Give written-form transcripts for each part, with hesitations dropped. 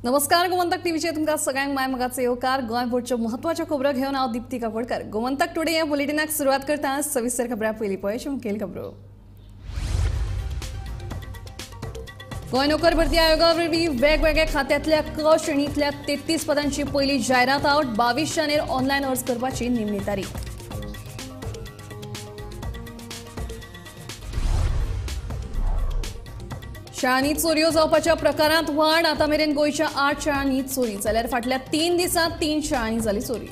नमस्कार, गोमंतक टीव्हीचेर तुमकां सगळ्यांक माय मोगाचो येवकार. गोंय भरच्यो म्हत्वाच्यो खबरो घेवन हांव दीप्ती काकोडकर. गोमंतक टुडे ह्या बुलेटिनाक सुरवात करता. सविस्तर खबरां पयलीं पळय मुखेल खबरो. गोंय नोकर भरती आयोगा वरवीं वेगवेगळ्या खात्यांतल्या क श्रेणींतल्या 33 पदांची पयली जायरात आवट. 22 जानेर ऑनलायन अर्ज करपाची निमणी तारीख. शाळांनी चोरयो जावपाच्या प्रकारांत वाड. आतां मेरेन गोंयच्या 8 शाळांनी चोरी जाल्यार फाटल्या 3 दिसांत 3 शाळांनी जाली चोरी.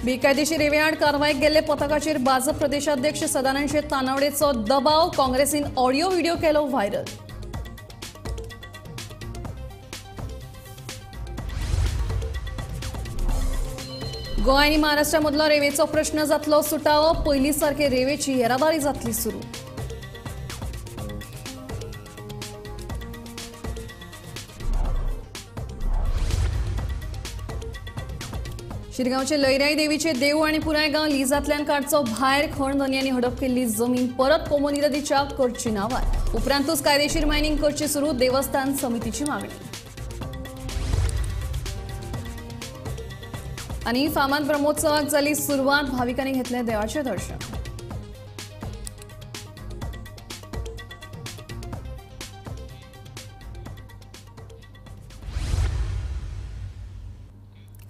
बेकायदेशीर रेवेआड कारवायेक गेल्ले पथकाचेर भाजप प्रदेशाध्यक्ष सदानंद शेट तानावडेचो दबाव. काँग्रेसीन ऑडियो व्हिडिओ केलो व्हायरल. गोंय आनी महाराष्ट्रा मदलो रेवेचो प्रश्न जातलो सुटावो. पयलीं सारके रेवेची येरादारी जातली सुरू. शिरगांवचे लयराई देवीचे देव आनी पुराय गांव लिजांतल्यान काडचो भायर. खण धनयांनी हडप केल्ली जमीन परत कोमुनिदादीच्या करची नांवार. उपरांतूच कायदेशीर मायनिंग करची सुरू. देवस्थान समितीची मागणी. आनी फामाद ब्रह्मोत्सवाक जाली सुरवात. भाविकांनी घेतले देवाचें दर्शन.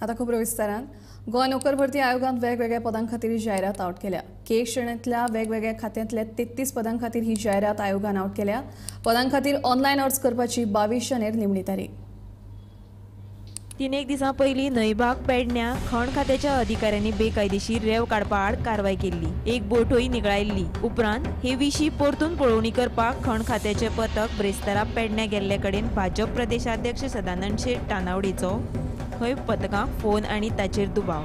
आतां खबरो विस्तारान. गोंय नोकर भरती आयोगान वेगवेगळ्या पदां खातीर जायरात आवट केल्या. के श्रेणींतल्या वेगवेगळ्या खात्यांतल्या 33 पदां खातीर ही जायरात आयोगान आवट केल्या. पदां खातीर ऑनलायन अर्ज करपाची 22 जानेर निमणी तारीख. 3 दिसां पयलीं न्हंयबाग पेडण्या खण खात्याच्या अधिकाऱ्यांनी बेकायदेशीर रेंव काडपा आड कारवाय केल्ली. एक बोटूय निगळायल्ली. उपरांत हे विशीं परतून पळोवणी करपाक खण खात्याचें पथक ब्रेस्तारा पेडण्या गेल्ले कडेन भाजप प्रदेशाध्यक्ष सदानंद शेट तानावडेचो थंय पथकाक फोन आनी ताचेर दुबाव.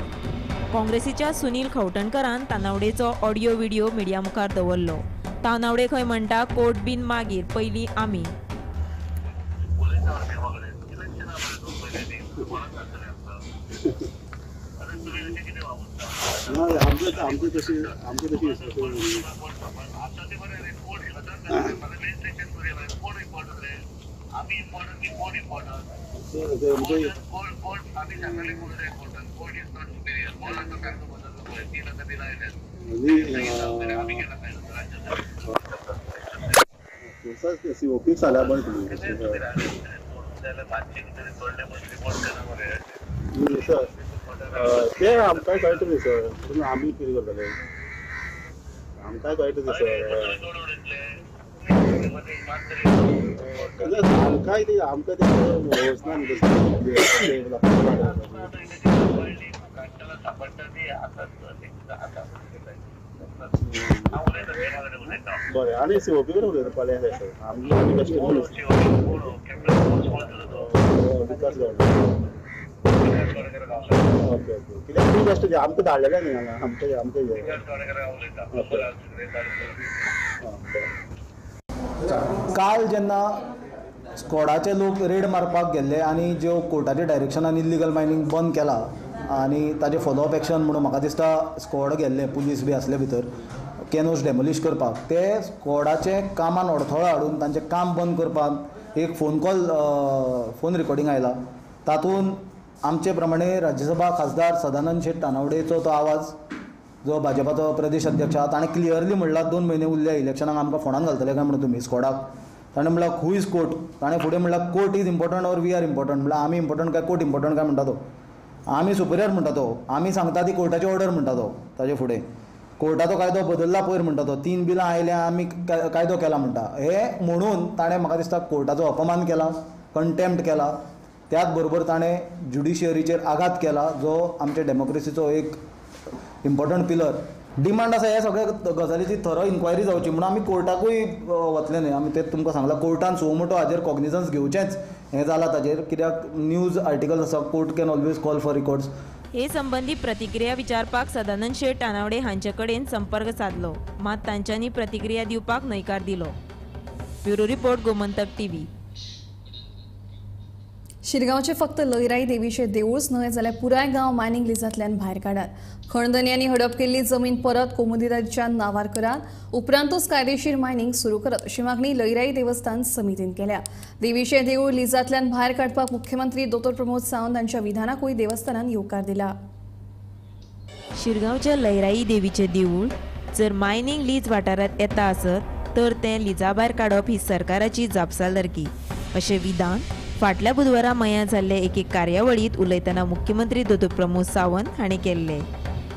काँग्रेसीच्या सुनील खवटणकरान तानावडेचो ऑडियो व्हिडिओ मिडिया मुखार दवरलो. तानावडे खंय म्हणटा कोर्ट बीन मागीर पयलीं आमी. ते आमकां कळटा न्ही सर, पूण आमी कितें करतले? आमकां कळटा न्ही सर, आमकांय ते आमकां ते वचना न्ही तशें. बरें, आनी सीओपी कडेन उलयता पळय सर. आमी बेश्टे विकास गावडे. ओके ओके, कित्याक आमी बेश्टे आमकां धाडलेलें न्ही हांगा. आमकां आमकां काल जेन्ना स्कॉडाचे लोक रेड मारपाक गेल्ले आनी ज्यो कोर्टाच्या डायरेक्शनान इल्लिगल मायनींग बंद केला आनी ताजें फॉलोअप एक्शन म्हणून म्हाका दिसता स्कॉड गेल्ले, पुलीस बी आसले भितर कॅनोस डेमोलिश करपाक. ते स्कॉडाचें कामान अडथळो हाडून तांचें काम बंद करपाक एक फोन कॉल फोन रिकॉर्डिंग आयला. तातूंत आमचे प्रमाणे राज्यसभा खासदार सदानंद शेट तानावडेचो तो आवाज, जो भाजपाचो प्रदेश अध्यक्ष आहा, ताणें क्लियरली म्हणलां 2 म्हयने उरल्या इलेक्शनाक आमकां फोंडान घालतले काय म्हणून तुमी स्कॉडाक. ताणें म्हणलां हू is court. ताणें फुडें म्हणलां court is important or we are important. म्हणल्यार आमी इम्पॉर्टंट काय कोर्ट इम्पॉर्टंट काय म्हणटा तो. आमी सुपिरियर म्हणटा तो. आमी सांगता ती कोर्टाची ऑर्डर म्हणटा तो. ताजे फुडें कोर्टाचो कायदो बदल्ला पयर म्हणटा तो. 3 बिलां आयल्या आमी कायदो केला म्हणटा. हे म्हणून ताणें म्हाका दिसता कोर्टाचो अपमान केला, कंटेम्प्ट केला. त्याच बरोबर ताणें ज्युडिशियरीचेर आघात केला, जो आमच्या डेमोक्रेसीचो एक इम्पॉर्टंट पिलर. डिमांड आसा ह्या सगळ्या गजालीची थरो इन्क्वायरी जावची म्हणून आमी कोर्टाकूय वतले न्ही. आमी तें तुमकां सांगलां, कोर्टान सो मोटो हाजेर कॉग्निजन्स घेवचेंच हें जालां ताजेर. कित्याक न्यूज आर्टिकल्स आसा, court can always call for records. हे संबंदी प्रतिक्रिया विचारपाक सदानंद शेट तानावडे हांचे कडेन संपर्क सादलो, मात तांच्यांनी प्रतिक्रिया दिवपाक न्हयकार दिलो. Bureau report, Gomantak TV. शिरगांवचे फक्त लयराई देवीचे देवूळच न्हय जाल्यार पुराय गांव मायनिंग लिजांतल्यान भायर काडात। खणधनयांनी हडप केल्ली जमीन परत कोमुनिदादीच्या नांवार करात, उपरांतूच कायदेशीर मायनिंग सुरू करत अशी मागणी लयराई देवस्थान समितीन केल्या। देवीचे देवूळ लिजांतल्यान भायर काडपाक मुख्यमंत्री दोतोर प्रमोद सावंत हांच्या विधानाकूय देवस्थानान येवकार दिला। शिरगांवच्या लयराई देवीचे देवूळ जर मायनिंग लीज वाठारांत येता आसत तर तें लिजा भायर काडप ही सरकाराची जापसालदारकी अशें विधान फाटल्या बुधवारा मयां जाल्ले एके कार्यावळींत उलयतना मुख्यमंत्री दोतोर प्रमोद सावंत हांणी केल्ले।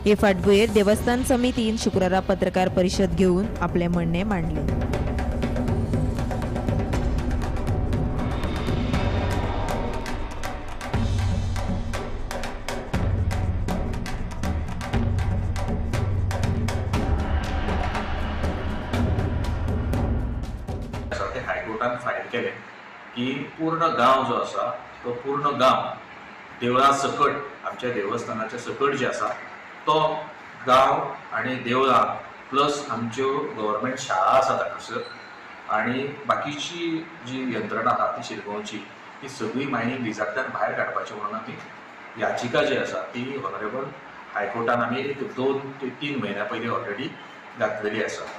हे फाटभुंयेर देवस्थान समितीन शुक्रारा पत्रकार परिशद घेवन आपलें म्हणणें मांडलें। हायकोर्टान फायल केलें की पूर्ण गांव जो आसा तो पूर्ण गांव देवळा सकट आमच्या देवस्थानाच्या सकट जे आसा तो गांव आनी देवळां प्लस आमच्यो गव्हर्मेंट शाळा आसात हांगासर आनी बाकीची जी यंत्रणा आहा ती शिरगांवची ती सगळी मायनिंग लिजांतल्यान भायर काडपाची म्हणून आमी याचिका जी आसा ती ऑनरेबल हायकोर्टान आमी एक 2 ते 3 म्हयन्या पयलीं ऑलरेडी घातलेली आसा।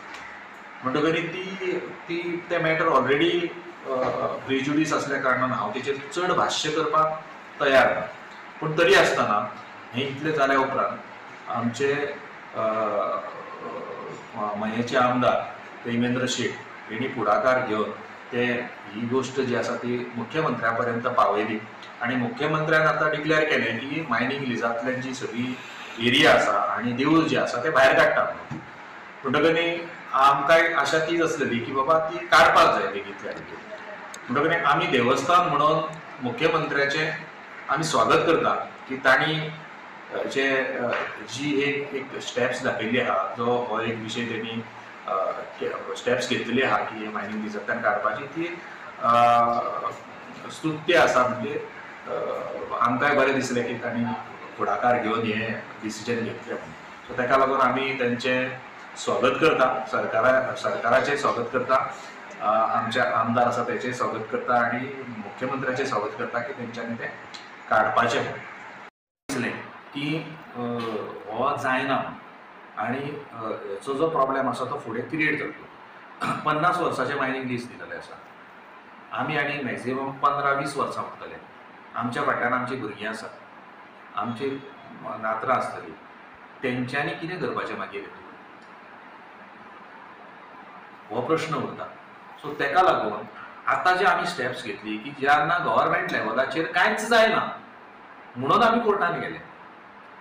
म्हणटकच ती ती तें मॅटर ऑलरेडी प्रिज्युडीस असल्या कारणान हांव तेचेर चड भाश्य करपाक तयार ना, पूण तरी आसतना हें इतलें जाल्या उपरांत आमचे मयेचे आमदार प्रेमेंद्र शेट हेणी फुडाकार घेवन ते ही गोश्ट जी आसा ती मुख्यमंत्र्या पर्यंत पावयली आनी मुख्यमंत्र्यान आतां डिक्लेअर केलें की मायनिंग लिजांतल्यान जी सगळी एरिया आसा आनी देवूळ जें आसा तें भायर काडटा म्हणून। म्हणटकच आमकां आशा तीच आसलेली की बाबा ती काडपाक जाय बेगींतल्या बेगीन। म्हणटकच आमी देवस्थान म्हणून मुख्यमंत्र्याचें आमी स्वागत करता की तांणी जे जी एक एक स्टेप्स दाखयल्ली आहा, जो हो एक विशय तेणी स्टेप्स घेतलेली आहा की मायनिंग लिजांतल्यान काडपाची ती स्तुत्य आसा। म्हणजे आमकांय बरें दिसलें की तांणी फुडाकार घेवन हें डिसिजन घेतलें म्हणून। सो ताका लागून आमी तेंचें स्वागत करता, सरकाराचें स्वागत करता, आमच्या आमदार आसा तेचें स्वागत करता आनी मुख्यमंत्र्याचें स्वागत करता की तेंच्यांनी तें काडपाचें म्हणून। दिसलें की हो जायना आनी हेचो जो प्रॉब्लेम आसा तो फुडें क्रिएट जातलो। 50 वर्साचें मायनिंग लीज दिलेलें आसा, आमी आनी मॅक्झिमम 15-20 वर्सां उरतले। आमच्या फाटल्यान आमचीं भुरगीं आसात, आमची नातरां आसतलीं, तेंच्यांनी कितें करपाचें मागीर हो प्रश्न उरता। सो तेका लागून आतां जे आमी स्टेप्स घेतली की जेन्ना गव्हर्मेंट लेवलाचेर कांयच जायना म्हणून आमी कोर्टान गेले,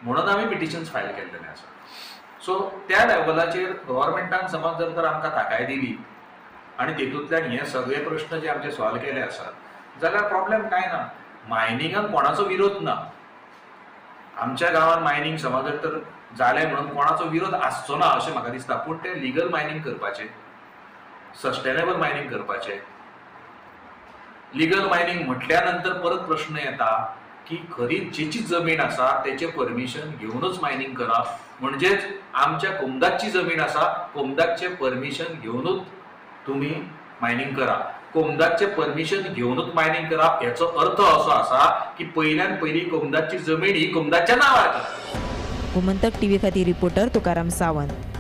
म्हणून आमी पिटिशन्स फायल केल्लेले आसा। सो त्या लेवलाचेर गव्हर्मेंटान समज जर तर आमकां थाकाय दिली आनी तेतूंतल्यान हे सगळे प्रश्न जे आमचे सॉल्व केले आसात जाल्यार प्रॉब्लेम कांय ना। मायनिंगाक कोणाचो विरोध ना, आमच्या गांवांत मायनिंग समज जर तर जालें म्हणून कोणाचो विरोध आसचो ना अशें म्हाका दिसता, पूण तें लिगल मायनिंग करपाचें, सस्टेनेबल मायनिंग करपाचें। लिगल मायनिंग म्हटल्या नंतर परत प्रश्न येता की खरी जेची जमीन आसा तेचें परमिशन घेवनूच मायनिंग करप, म्हणजेच आमच्या कोमदाची जमीन आसा, कोमदाचें परमिशन घेवनूच तुमी मायनिंग करा। कोमदाचें परमिशन घेवनूच मायनिंग करप हेचो अर्थ असो आसा की पयल्यान पयली कोमदाची जमीन ही कोमदाच्या नांवार करा। गोमंतक टीव्ही खातीर रिपोर्टर तुकाराम सावंत।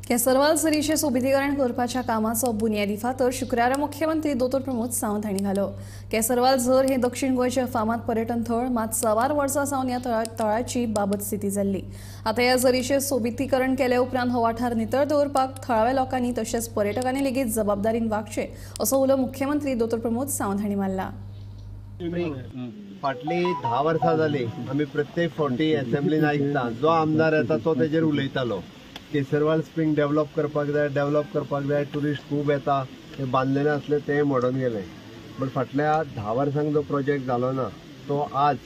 केसरवाल झरीचें सोबितीकरण करपाच्या कामाचो बुन्यादी फातर शुक्रारा मुख्यमंत्री दोतोर प्रमोद सावंत हांणी घालो। केसरवाल झर हे दक्षिण गोंयचें फामाद पर्यटन थळ, मात सवार वर्सां सावन ह्या तळाची बाबत स्थिती जाल्ली। आतां ह्या झरीचें सोबितीकरण केले उपरांत हो वाठार नितळ दवरपाक थळाव्या लोकांनी तशेंच पर्यटकांनी लेगीत जबाबदारीन वागचें असो उलो मुख्यमंत्री दोतोर प्रमोद सावंत हांणी मारला। फाटली 10 वर्सां जाली आमी प्रत्येक फावटी एसेंब्लीन आयकता, जो आमदार येता तो तेजेर उलयतालो। केसरवाल स्प्रिंग डेव्हलप करपाक जाय, डेव्हलप करपाक जाय, ट्युरिस्ट खूब येता, हे बांदलेले आसले तें मोडून गेले। बट फाटल्या 10 वर्सांक जो प्रोजेक्ट जालो ना तो आज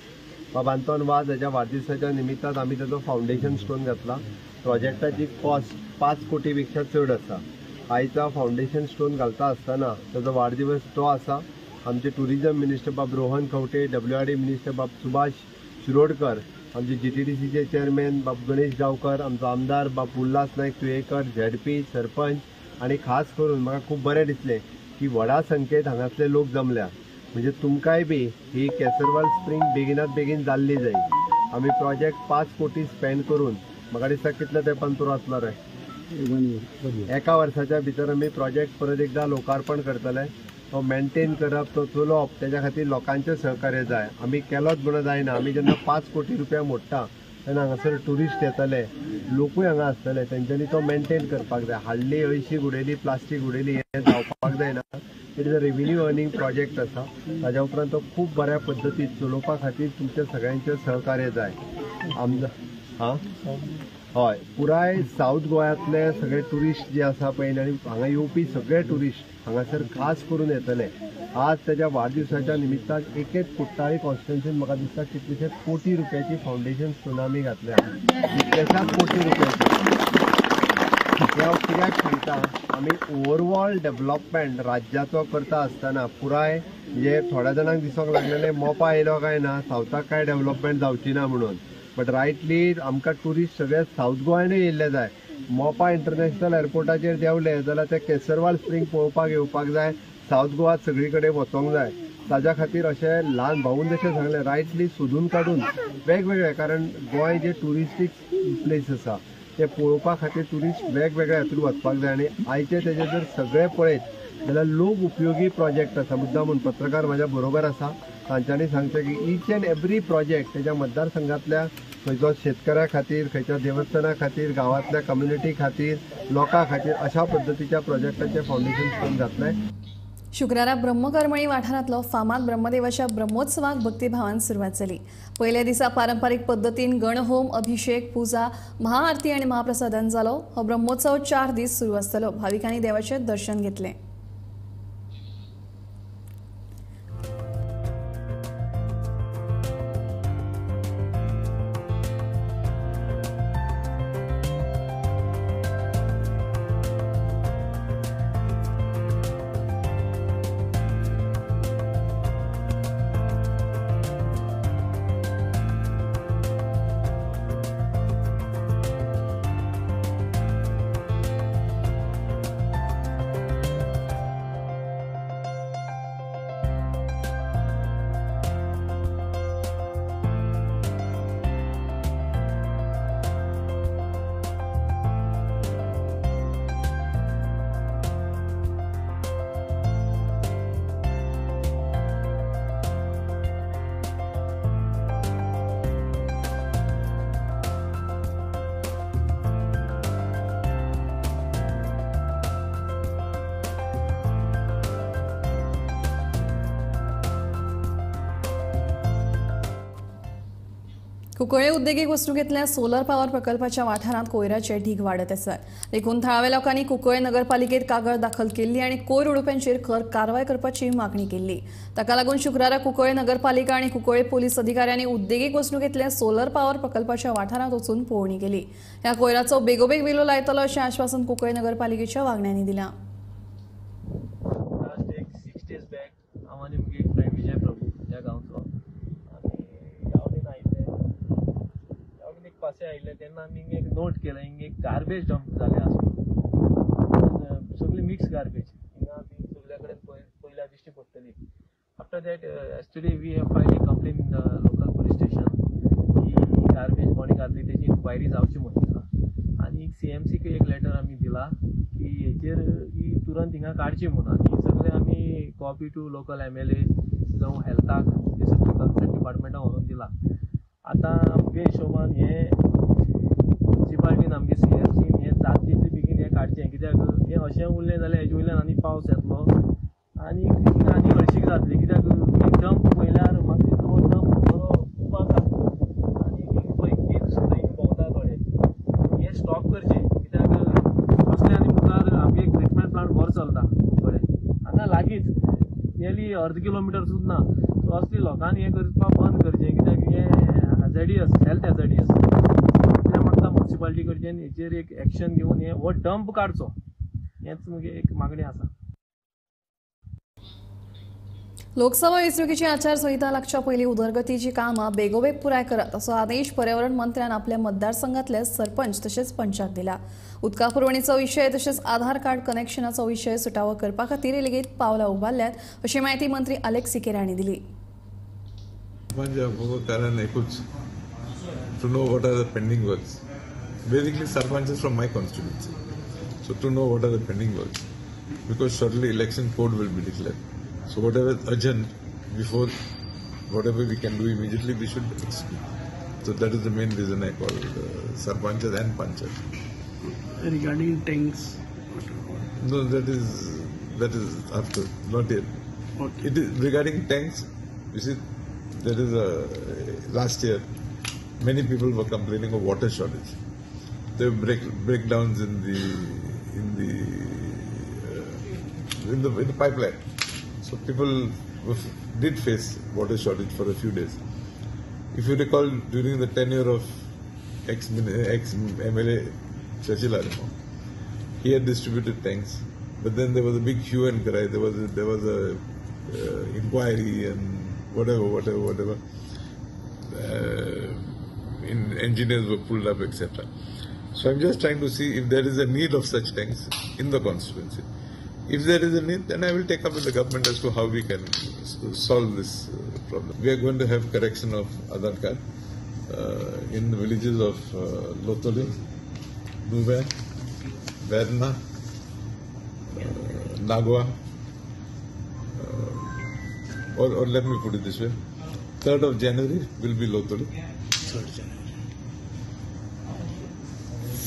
बाब आंतोन वाज हेच्या वाडदिसाच्या निमित्तान आमी तेजो फावंडेशन स्टोन घातला। प्रोजेक्टाची कॉस्ट 5 कोटी पेक्षा चड आसा। आयचा फावंडेशन स्टोन घालता आसतना तेजो वाडदिवस तो आसा। आमचे टुरिजम मिनिस्टर बाब रोहन खंवटे, WRD minister बाब सुभाष शिरोडकर, आमचे GTDCचे चेअरमॅन बाब गणेश गांवकर, आमचो आमदार बाब उल्हास नायक तुयेकर, झेडपी सरपंच आनी खास करून म्हाका खूब बरें दिसलें की व्हडा संख्येत हांगासले लोक जमल्या। म्हणजे तुमकांय बी ही केसरवाल स्प्रींग बेगिनात बेगीन जाल्ली जाय. आमी प्रोजेक्ट 5 कोटी स्पेंड करून म्हाका दिसता कितल्या तेंपान पुरो जातलो रे, एका वर्साच्या भितर आमी प्रोजेक्ट परत एकदां लोकार्पण करतले. तो मेंटेन करप, तो चलोवप, तेज्या खातीर लोकांचें सहकार्य जाय. आमी केलोच म्हणून जायना. आमी जेन्ना 5 कोटी रुपया मोडटा तेन्ना हांगासर ट्युरिस्ट येतले, लोकूय हांगा आसतले, तेंच्यांनी तो मेंटेन करपाक जाय. हाडली हळशी उडयली, प्लास्टीक उडयली, हें जावपाक जायना. It is a revenue earning project आसा. ताज्या उपरांत तो खूब बऱ्या पद्दतीन चलोवपा खातीर तुमच्या सगळ्यांचें सहकार्य जाय. आमदार हां हय, पुराय सावथ गोंयांतले सगळे ट्युरिस्ट जे आसा पळय आनी हांगा येवपी सगळे ट्युरिस्ट हांगासर खास करून येतले. आज तेज्या वाडदिवसाच्या निमित्तान एक कुट्टाळी कॉन्स्टिट्युन्सीन म्हाका दिसता कितलेशेच कोटी रुपयाची फावंडेशन स्टोन आमी घातल्या, कितलेशाच कोटी रुपयाची. हें हांव कित्याक सांगता, आमी ओवरऑल डेवलपमेंट राज्याचो करता आसतना पुराय म्हणजे थोड्या जाणांक दिसूंक लागलेलें मोपा येयलो काय ना, सावथाक काय डेवलपमेंट जावची ना म्हणून. बट रायटली आमकां ट्युरिस्ट सगळे सावथ गोंयानूय येयल्ले जाय. मोपा इंटरनॅशनल एअरपोर्टाचेर देंवले जाल्यार ते केसरवाल स्प्रींग पळोवपाक येवपाक जाय, सावथ गोवा सगळी कडेन वचोंक जाय. ताज्या खातीर अशें ल्हान भाऊन जशें सांगलें रायटली सोदून काडून वेगवेगळे, कारण गोंय जे ट्युरिस्टीक प्लेस आसा ते पळोवपा खातीर ट्युरिस्ट वेगवेगळ्या हातून वचपाक जाय. आनी आयचे तेजे जर सगळे पळयत जाल्यार लोक उपयोगी प्रोजेक्ट आसा. मुद्दाम म्हूण पत्रकार म्हाज्या बरोबर आसा, तांच्यांनी सांगचें की इच एंड एवरी प्रोजेक्ट तेज्या मतदारसंघातल्या खंयचो शेतकऱ्या खातीर, खंयच्या देवस्थाना खातीर, गांवांतल्या कम्युनिटी खातीर, लोकां खातीर अशा पद्दतीच्या प्रोजेक्टाचें फावंडेशन स्टोन घातलें. शुक्रारा ब्रह्मकर्मळी वाठारांतलो फामाद ब्रह्मदेवाच्या ब्रह्मोत्सवाक भक्तिभावान सुरवात जाली. पयल्या दिसा पारंपारीक पद्दतीन गणहोम, अभिषेक, पुजा, महाआरती आनी महाप्रसादान जालो. हो ब्रह्मोत्सव 4 दीस सुरू आसतलो. भाविकांनी देवाचें दर्शन घेतलें. कुंकळे उद्देगीक वसणुकेंतल्या सोलर पॉवर प्रकल्पाच्या वाठारांत कोयराचे ढीग वाडत आसात. देखून थळाव्या लोकांनी कुंकळे नगरपालिकेत कागळ दाखल केल्ली आनी कोयर उडोवप्यांचेर खर कारवाय करपाची मागणी केल्ली. ताका लागून शुक्रारा कुंकळे नगरपालिका आनी कुंकळे पोलीस अधिकाऱ्यांनी उद्देगीक वसणुकेंतल्या सोलर पॉवर प्रकल्पाच्या वाठारांत वचून पळोवणी केली. ह्या कोयराचो बेगोबेग विलो लायतलो अशें आश्वासन कुंकळे नगरपालिकेच्या वांगड्यांनी दिलां. लास्ट एक 6 डेज बॅक हांव आनी म्हगे एक फ्रेंड विजय प्रभू ह्या गांवचो पासे आयिल्ले तेन्ना आमी हिंगा एक नोट केलें, हिंगा एक गार्बेज डंप जालें आसा, सगळी मिक्स गार्बेज हिंगा आमी सगल्या कडेन पयल्या दिश्टी पडटली. After that yesterday we have file a complain in the local police station की गार्बेज कोणी घातली तेजी इन्क्वायरी जावची म्हणून. आनी CMC एक लेटर आमी दिला की हेचेर ही तुरंत हिंगा काडची म्हणून. आनी सगळे आमी कॉपी टू लोकल MLA जावं हेल्थाक हे सगळे कन्सर्न डिपार्टमेंटाक व्हरून दिला. आतां आमगे हिशोबान हे मुन्सिपालिटीन आमगे CMCन हें जाता तितले बेगीन हें काडचें, कित्याक हें अशें उरलें जाल्यार हेजे वयल्यान आनी पावस येतलो आनी आनी हळशीक जातली. कित्याक डंप पळयल्यार म्हाका दिसता हो डंप बरो खूब आसा आनी पळय कीट सुद्दां हिंगा भोंवता थोडे. हें स्टॉप करचें, कित्याक असलें आनी मुखार आमगे एक ट्रिटमेंट प्लांट बरो चलता कुंकळे हांगा लागींच, नियरली अर्द किलोमिटर सुद्दां ना. सो असली लोकांनी हें करपाक बंद करचें, कित्याक हें हॅझर्डियस, हेल्थ हॅझर्डियस. कित्याक म्हाका मुन्सिपालिटी कडच्यान हेचेर एक एक्शन घेवन हे हो डंप काडचो, हेंच म्हगे एक मागणी आसा. लोकसभा वेंचणुकेची आचारसंहिता लागच्या पयलीं उदरगतीची कामां बेगोबेग पुराय करात असो आदेश पर्यावरण मंत्र्यान आपल्या मतदारसंघातले सरपंच तशेंच पंचाक दिला. उदका पुरवणीचो विशय तशेंच आधार कार्ड कनेक्शनाचो विशय सुटावो करपा खातीर लेगीत पावलां उबारल्यात अशी म्हायती मंत्री आलेक्स सिकेरा हांणी दिली. कारण एकूच to know what are the pending works. Basically sarpanches from my constituency, so to know what are the pending works, because shortly election code will be declared. So whatever is urgent, before whatever we can do immediately, we should execute. So that is the main reason I called sarpanches and panchas. Regarding tanks? No, that is after, not yet. Okay. It is regarding tanks. You see, there is a last year many people were complaining of water shortage. There were breakdowns in the pipeline. So people did face water shortage for a few days. If you recall, during the tenure of ex-MLA Churchill Alemao, he had distributed tanks, but then there was a big hue and cry. There was a inquiry and whatever. Engineers were pulled up, etc. So I'm just trying to see if there is a need of such tanks in the constituency. If there is a need, then I will take up with the government as to how we can solve this problem. We are going to have correction of Aadhaar card in the villages of Lotoli, Nuvem, Verna, Nagua, or let me put it this way, 3rd of January will be Lotoli. 3rd January.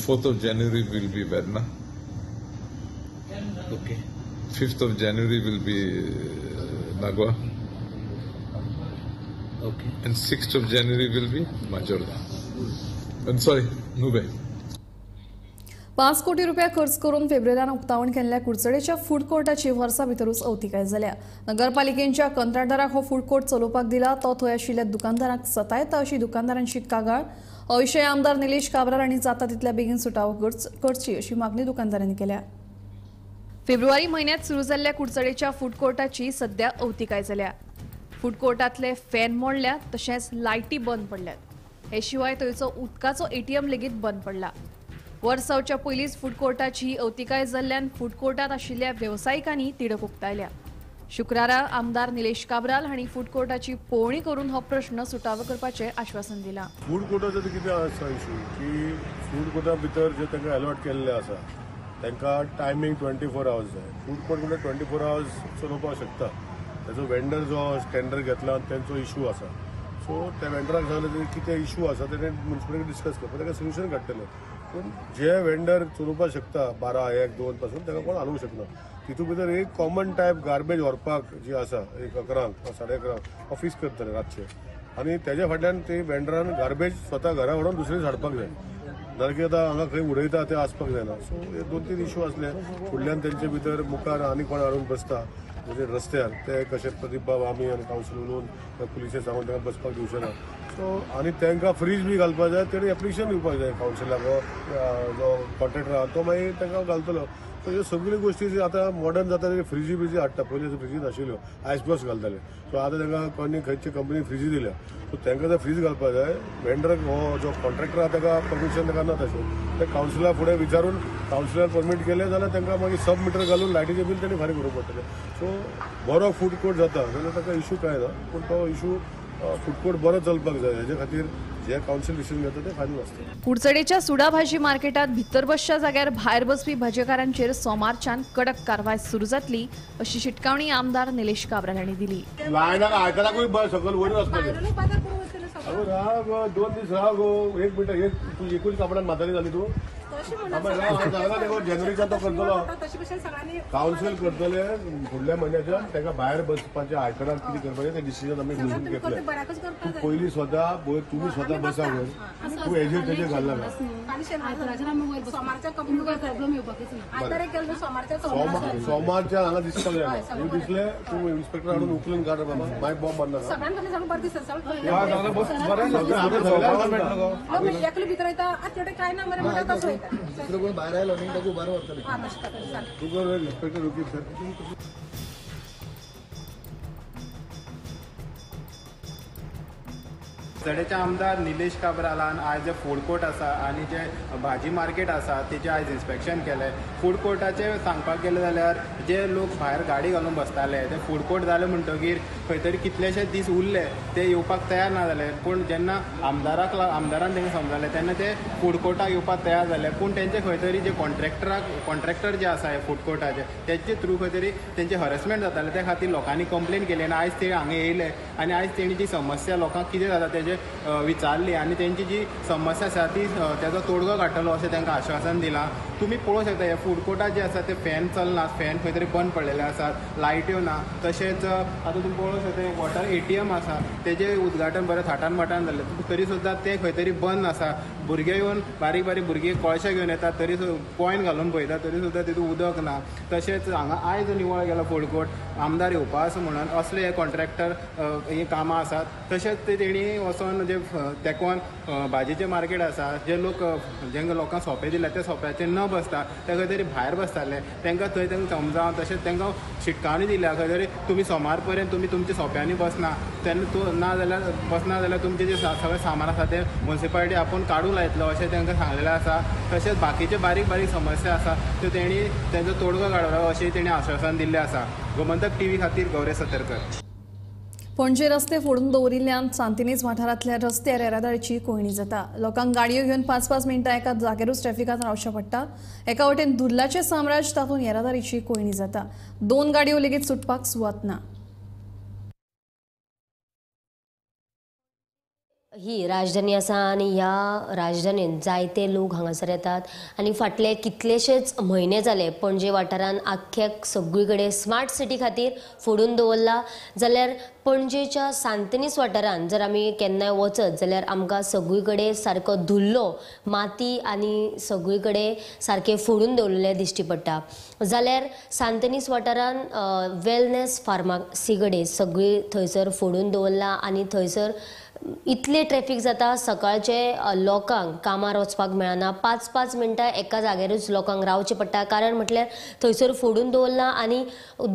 4th of January will be Verna. Okay. 5th of January will be Nagua. Okay. And 6th of January will be Majorda. I'm sorry, Nube. 5 कोटी रुपया खर्च करून फेब्रुवारीन उक्तावण केल्ल्या कुडचडेच्या food कोर्टाची वर्सा भितरूच अवतिकाय जाल्या. नगरपालिकेच्या कंत्राटदाराक हो फूड कोर्ट चलोवपाक दिला, तो थंय आशिल्ल्या दुकानदारांक सतायता अशी दुकानदारांची कागाळ. हो विशय आमदार निलेश काब्राल हांणी जाता तितल्या बेगीन सुटावो करची अशी मागणी दुकानदारांनी केल्या. फेब्रुवारी म्हयन्यांत सुरू जाल्ल्या कुडचडेच्या फूड कोर्टाची सध्या अवतिकाय जाल्या. फूड कोर्टांतले फॅन मोडल्यात तशेंच लायटी बंद पडल्यात. हे शिवाय थंयचो उदकाचो एटीएम लेगीत बंद पडला. वर्स जावच्या पयलींच फूड कोर्टाची अवतिकाय जाल्ल्यान फूड कोर्टांत आशिल्ल्या वेवसायिकांनी तिडक उक्तायल्या. शुक्रारा आमदार निलेश काब्राल हांणी फूड कोर्टाची पळोवणी करून हो प्रश्न सुटावो करपाचें आश्वासन दिलां. फूड कोर्टाचो कितें आसा इशू की फूड कोर्टा भितर जे तांकां अलॉट केल्ले आसा तांकां टायमींग 24 आवर्स जाय. फूड कोर्ट म्हणल्यार 24 आवर्स चलोवपाक शकता. ताचो वेंडर जो टेंडर घेतला तांचो इशू आसा. सो त्या वेंडराक सांगलें कितें इशू आसा तेणें म्युनिसिपलिटी डिस्कस करपाक ताका सोल्युशन काडटलें. पूण जे वेंडर चलोवपाक शकता 12, 1, 2 पासून ताका कोण हालोवंक शकना. तितून भितर एक कॉमन टायप गार्बेज व्हरपाक जी आसा एक 11 साडे 11 ऑफीस करतले रातचे आनी तेज्या फाटल्यान ते वेंडरान गार्बेज स्वता घरा व्हरून दुसरे हाडपाक जाय. नाजाल्यार आतां हांगा खंय उडयता ते आसपाक जायना. सो हे 2-3 इशू आसले. फुडल्यान तेंचे भितर मुखार आनी कोण हाडून बसता म्हणजे रस्त्यार ते कशे प्रदीप बाब आमी आनी कावन्सील उलोवन पुलिसे सांगून तांकां बसपाक दिवचे ना. सो आनी तांकां फ्रीज बी घालपाक जाय, तेणी एप्लिकेशन दिवपाक जाय कावन्सिलाक, जो कॉन्ट्रॅक्टर आहा तो मागीर तांकां घालतलो. सो ह्यो सगळ्यो गोश्टी जे आतां मॉडर्न जाता ते फ्रिजी बिजी हाडटा. पयलीं फ्रिजी नाशिल्ल्यो, आयस ब्लॉक्स घालताले. सो आतां तांकां कोणी खंयची कंपनी फ्रिजी दिल्या. सो तांकां जर फ्रीज घालपाक जाय, वेंडर हो जो कॉन्ट्रॅक्टर आहा ताका परमिशन ताका ना तशें ते कावन्सिला फुडें विचारून कावन्सिलान परमीट केलें जाल्यार तांकां मागीर सब मिटर घालून लायटीचें बील तांणी फारीक करूंक पडटलें. सो बरो फूड कोर्ट जाता जाल्यार ताका इशू कांय ना, पूण तो इशू फूड कोर्ट बरो चलपाक जाय हेजे खातीर जे कावन्सील डिसिजन घेता ते फायनल आसता. कुडचडेच्या सुडा भाजी मार्केटात भितर बसच्या जाग्यार भायर बसपी भाजेकारांचेर सोमारच्यान कडक कारवाय सुरू जातली अशी शिटकावणी आमदार निलेश काब्राल हांणी दिली. लायनाक आयकलाकूय सकयल वयर वचपाचें. राव गो, 2 दीस राव गो, 1 मिनट, एक तूं एकूच कापडान म्हातारी जाली तूं. जानेवारीच्या तो करतलो कावन्सील करतले फुडल्या म्हयन्याच्यान ताका भायर बसपाचें आयकणाक कितें करपाचें तें डिसिजन आमी बसून घेतलें. तूं पयलीं स्वता तुमी स्वता बसा वयर, तूं हेजेर तेजेर घालना. सोमारच्या हांगा दिसपाक जायना. दिसलें तूं इन्स्पेक्टर हाडून उखलून काड बाबा, मागीर बॉम्ब मारना. भायर आयलो न्ही ताका उबार व्हरतले. तुका इन्स्पेक्टर ओके सर. सडेचे आमदार निलेश काब्रालान आयज जे फूड कोर्ट आसा आनी जे भाजी मार्केट आसा तेजें आयज इन्स्पेक्शन केलें. फूड कोर्टाचें सांगपाक गेलें जाल्यार जे लोक भायर गाडी घालून बसताले ते फूड कोर्ट जाले म्हणटगीर खंय तरी कितलेशे दीस उरले ते येवपाक तयार ना जाले. पूण जेन्ना आमदारान तांकां समजालें तेन्ना ते फूड कोर्टाक येवपाक तयार जाले. पूण तेंचे खंय तरी जे कॉन्ट्रॅक्टर जे आसा हे फूड कोर्टाचे तेचे थ्रू खंय तरी तेंचे हरेसमेंट जाताले. त्या खातीर लोकांनी कंप्लेन केली आनी आयज ते हांगा येयले आनी आयज तेणी जी समस्या लोकांक कितें जाता तेजे विचारली आनी तेंची जी समस्या आसा ती तेजो तोडगो काडटलो अशें तांकां आश्वासन दिलां. तुमी पळोवंक शकता हे फूड कोर्टाक जे आसा ते फॅन चलना, फॅन खंय तरी बंद पडलेले आसात, लायट्यो ना. तशेंच आतां तुमी पळोवंक शकता वॉटर ATM आसा तेजें उद्घाटन बरें थाटान माटान जालें तरी सुद्दां तें खंय तरी बंद आसा. भुरगे येवन बारीक बारीक भुरगीं कोळशे घेवन येतात तरी कॉयन घालून पळयता तरी सुद्दां तितून उदक ना. तशेंच हांगा आयज निवळ गेलो फूड कोर्ट आमदार येवपा आसा म्हणून असले हे कॉन्ट्रॅक्टर ही कामां आसात. तशेंच ते तेणी वचोन जे तेकोन भाजयेचें मार्केट आसा जे लोक जेंका लोकांक सोंपे दिल्या त्या सोंप्याचेर न बसता ते खंय तरी भायर बसताले तांकां थंय तांकां समजावन तशेंच तांकां शिटकावणी दिल्या खंय तरी तुमी सोमार पर्यंत तुमी तुमच्या सोंप्यांनी बसना तेन्ना तूं ना जाल्यार बसना जाल्यार तुमचें जें सगळें सामान आसा तें मुन्सिपालिटी आपूण काडूंक लायतलो अशें तांकां सांगलेलें आसा. तशेंच बाकीचे बारीक बारीक समस्या आसा त्यो तेणी तेंचो तोडगो काडलो अशें तेणी आश्वासन दिल्लें आसा. गोमंतक टीव्ही खातीर गौरेश सतरकर. पणजे रस्ते फोडून दवरिल्ल्यान सांतिनेज वाठारांतल्या रस्त्यार येरादारीची कोंयडी जाता. लोकांक गाडयो घेवन 5-5 मिनटां एका जाग्यारूच ट्रॅफिकांत रावचें पडटा. एका वटेन धुल्लाचें साम्राज्य, तातूंत येरादारीची कोंयडी जाता. 2 गाडयो लेगीत सुटपाक सुवात ना. ही राजधानी आसा आनी ह्या राजधानीन जायते लोक हांगासर येतात आनी फाटले कितलेशेच म्हयने जाले पणजे वाठारान आख्ख्याक सगळी कडेन स्मार्ट सिटी खातीर फोडून दवरला. जाल्यार पणजेच्या सांतनीस वाठारान जर आमी केन्नाय वचत जाल्यार आमकां सगळी कडेन सारको धुल्लो माती आनी सगळी कडेन सारकें फोडून दवरिल्लें दिश्टी पडटा. जाल्यार सांतनीस वाठारान वेलनेस फार्मासी कडेन सगळी थंयसर फोडून दवरला आनी थंयसर इतले ट्रॅफिक जाता सकाळचे लोकांक कामार वचपाक मेळना. 5-5 मिनटां एका जाग्यारूच लोकांक रावचें पडटा कारण म्हटल्यार थंयसर फोडून दवरला आनी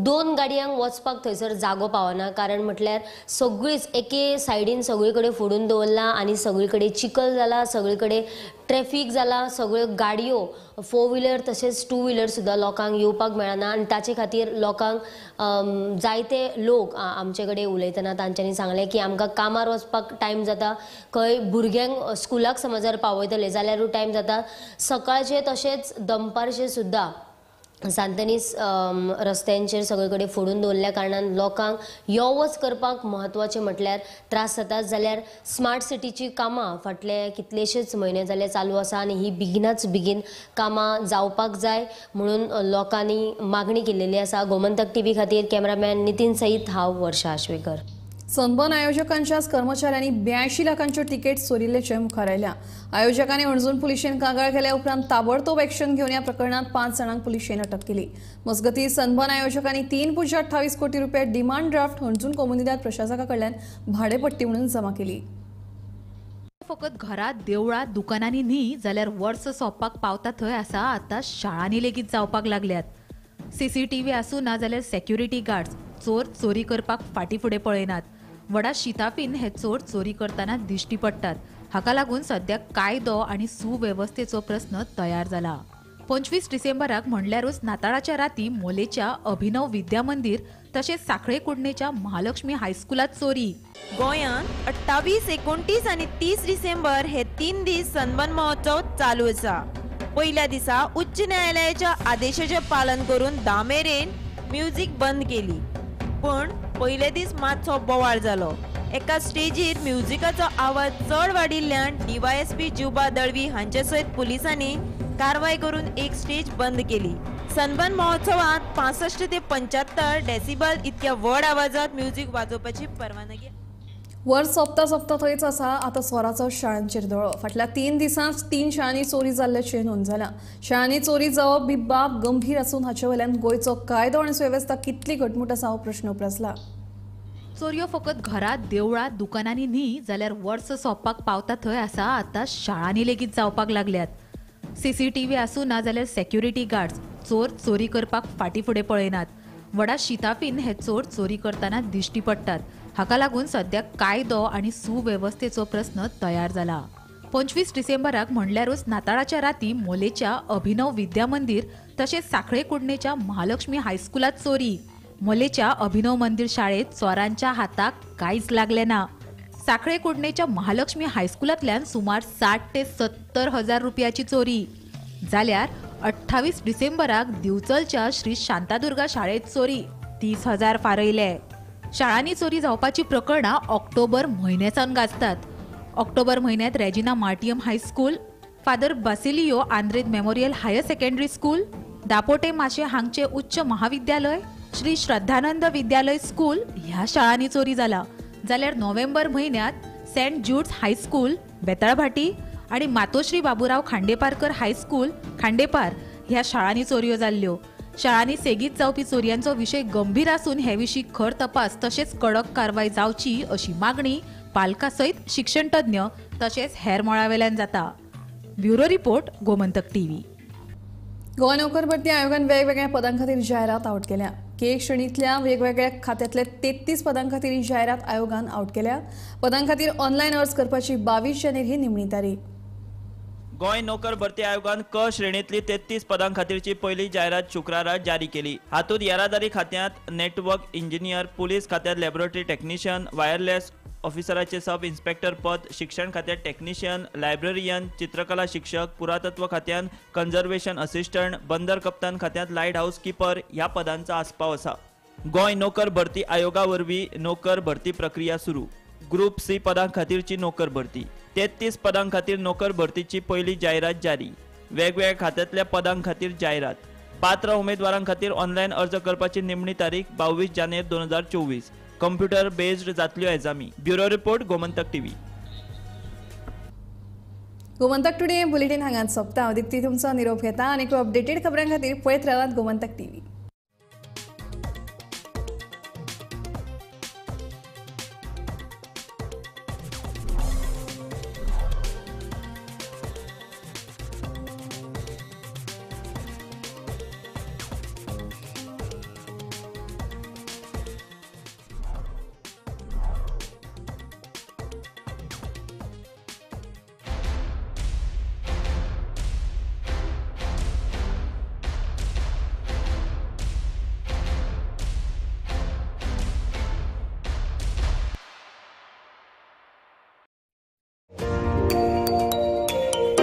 2 गाडयांक वचपाक थंयसर जागो पावना कारण म्हटल्यार सगळीच एके सायडीन सगळी कडेन फोडून दवरला आनी सगळी कडेन चिखल जाला, सगळी कडेन ट्रॅफिक जाला, सगळ्यो गाडयो 4 व्हिलर तशेंच 2 व्हिलर सुद्दां लोकांक येवपाक मेळना आनी ताचे खातीर लोकांक जायते लोक आमचे कडेन उलयतना तांच्यांनी सांगलें की आमकां कामार वचपाक टायम जाता, खंय भुरग्यांक स्कुलाक समज जर पावयतले जाल्यारूय टायम जाता. सकाळचे तशेंच दनपारचे सुद्दां सांतनीस रस्त्यांचेर सगळे कडेन फोडून दवरल्या कारणान लोकांक यो वच करपाक म्हत्वाचें म्हटल्यार त्रास जातात. जाल्यार स्मार्ट सिटीची कामां फाटले कितलेशेच म्हयने जाले चालू आसा आनी ही बेगिनाच बेगीन कामां जावपाक जाय म्हणून लोकांनी मागणी केलेली आसा. गोमंतक टीव्ही खातीर कॅमेरामॅन नितीन सईत, हांव वर्षा आश्वेकर. सनबर्न आयोजकांच्याच कर्मचाऱ्यांनी 82 लाखांच्यो तिकेट चोरिल्ल्याचें मुखार आयल्या. आयोजकांनी हणजूण पुलिशेन कागाळ केल्या उपरांत ताबडतोब एक्शन घेवन ह्या प्रकरणांत 5 जाणांक पुलिशेन अटक केली. मजगतीं सनबर्न आयोजकांनी 3.28 कोटी रुपया डिमांड ड्राफ्ट हणजूण कोमुनिदाद प्रशासका कडल्यान भाडेपट्टी म्हणून जमा केली. फकत घरात देवळां दुकानांनी न्ही जाल्यार वर्स सोंपपाक पावता थंय आसा आतां शाळांनी लेगीत जावपाक लागल्यात. सीसीटीव्ही आसूं ना जाल्यार सेक्युरिटी गार्ड्स चोर चोरी करपाक फाटी फुडें पळयनात. व्हडा शिताफीन हे चोर चोरी करतना दिश्टी पडटात. हाका लागून सद्या कायदो आनी सुवेवस्थेचो प्रस्न तयार जाला. 25 डिसेंबराक म्हणल्यारूच नाताळाच्या राती मोलेच्या अभिनव विद्या मंदिर तशेंच साखळे कुडणेच्या महालक्ष्मी हायस्कुलात चोरी. गोंयांत 28, 29 आनी 30 डिसेंबर हे 3 दीस सनबर्न महोत्सव चालू आसा. पयल्या दिसा उच्च न्यायालयाच्या आदेशाचें पालन करून 10 मेरेन म्युझिक बंद केली, पूण पयले दीस मातसो बोवाळ जालो. एका स्टेजीर म्युझिकाचो आवाज चड वाडिल्ल्यान डीवायएसपी जुबा दळवी हांचे सयत पुलिसांनी कारवाय करून एक स्टेज बंद केली. सनबर्न महोत्सवात 65 ते 75 डेसिबल इतक्या व्हड आवाजात म्युझिक वाजोवपाची परवानगी. वर्स सोंपता सोंपता थंयच आसा आतां चोराचो शाळांचेर दोळो. फाटल्या 3 दिसांत 3 शाळांनी चोरी जाल्ल्याचें नोंद जालां. शाळांनी चोरी जावप ही बाब गंभीर आसून हाचे वयल्यान गोंयचो कायदो आनी सुवेवस्था कितली घटमूट आसा हो प्रश्न उप्रासला. चोरयो फकत घरात देवळां दुकानांनी न्ही जाल्यार वर्स सोंपपाक पावता थंय आसा आतां शाळांनी लेगीत जावपाक लागल्यात. सीसीटीव्ही आसूं ना जाल्यार सेक्युरिटी गार्ड्स चोर चोरी करपाक फाटी फुडें पळयनात. व्हडा शिताफीन हे चोर चोरी करतना दिश्टी पडटात. हाका लागून सद्या कायदो आनी सुवेवस्थेचो प्रस्न तयार जाला. 25 डिसेंबराक म्हणल्यारूच नाताळाच्या राती मोलेच्या अभिनव विद्या मंदिर तशेंच साखळे कुडणेच्या महालक्ष्मी हायस्कुलात चोरी. मोलेच्या अभिनव मंदिर शाळेत चोरांच्या हाताक कांयच लागलें ना. साखळे कुडणेच्या महालक्ष्मी हायस्कुलांतल्यान सुमार 60 ते 70 हजार रुपयाची चोरी. जाल्यार 28 डिसेंबराक दिवचलच्या श्री शांतादुर्गा शाळेत चोरी, 30,000 फारयले. शाळांनी चोरी जावपाची प्रकरणां ऑक्टोबर म्हयन्यासावन गाजतात. ऑक्टोबर म्हयन्यात Regina Martium high school, father Basilio Andrade memorial higher secondary school, Dapote Mashem हांगचे उच्च महाविद्यालय, श्री श्रद्धानंद विद्यालय स्कूल ह्या शाळांनी चोरी जाला. जाल्यार नोव्हेंबर म्हयन्यात सेंट ज्यूड्स हायस्कूल बेताळभाटी आनी मातोश्री बाबुराव खांडेपारकर हायस्कूल खांडेपार ह्या शाळांनी चोरयो जाल्ल्यो. शाळांनी सेगीत जावपी चोरयांचो विशय गंभीर आसून हे विशीं खर तपास तशेंच कडक कारवाय जावची अशी मागणी पालकां सयत शिक्षण तज्ञ तशेंच हेर मळावेल्यान जाता. Bureau report, Gomantak TV. Goa नोकर भरती आयोगान वेगवेगळ्या पदां खातीर जायरात आवट केल्या. के श्रेणींतल्या वेगवेगळ्या खात्यांतल्या 33 पदां खातीर ही जायरात आयोगान आवट केल्या. पदां खातीर ऑनलायन अर्ज करपाची 22 जानेर ही निमणी तारीख. गोंय नोकर भरती आयोगान क श्रेणींतली 33 पदां खातीरची पयली जायरात शुक्रारा जारी केली. हातूंत येरादारी खात्यांत नेटवर्क इंजिनियर, पुलीस खात्यांत लॅबोरेटरी टेक्निशियन, वायरलेस ऑफिसराचे सब इन्स्पेक्टर पद, शिक्षण खात्यांत टेक्निशियन, लायब्ररियन, चित्रकला शिक्षक, पुरातत्व खात्यांत कन्झर्वेशन असिस्टंट, बंदर कप्तान खात्यांत लायट हाऊस किपर ह्या पदांचो आस्पाव आसा. गोंय नोकर भरती आयोगा वरवीं नोकर भरती प्रक्रिया सुरू. ग्रुप सी पदां खातीरची नोकर भरती 33 पदां खातीर नोकर भरतीची पयली जायरात जारी. वेगवेगळ्या खात्यांतल्या पदां खातीर जायरात. पात्र उमेदवारां खातीर ऑनलायन अर्ज करपाची निमणी तारीख 22 जानेर 2024. कंप्युटर बेस्ड जातल्यो एजामी. Bureau report, Gomantak TV. Gomantak today bulletin हांगात सोंपता. हांव दीप्ती तुमचो निरोप घेता आनी अपडेटेड खबरां खातीर पळयत रावात गोमंतक टीव्ही.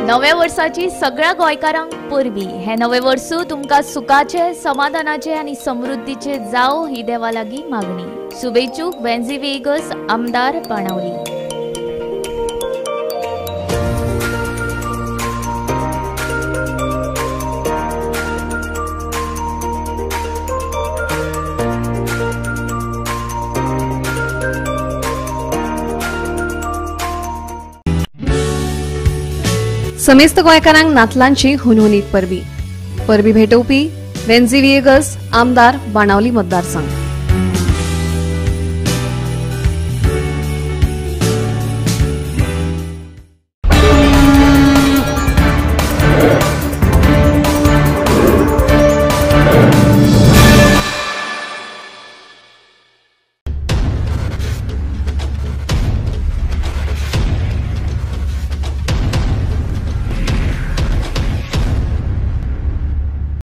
नव्या वर्साची सगळ्या गोंयकारांक परबी. हे नवे वर्सू तुमकां सुखाचे, समाधानाचे आनी समृद्धीचे जावो ही देवा लागीं मागणी. शुभेच्छुक वेन्झी वेगस, आमदार बाणावली. समेस्त गोंयकारांक नातलांची हुनहुनीत परबी. परबी भेटोवपी वेन्झी व्हिएगस, आमदार बाणावली मतदारसंघ.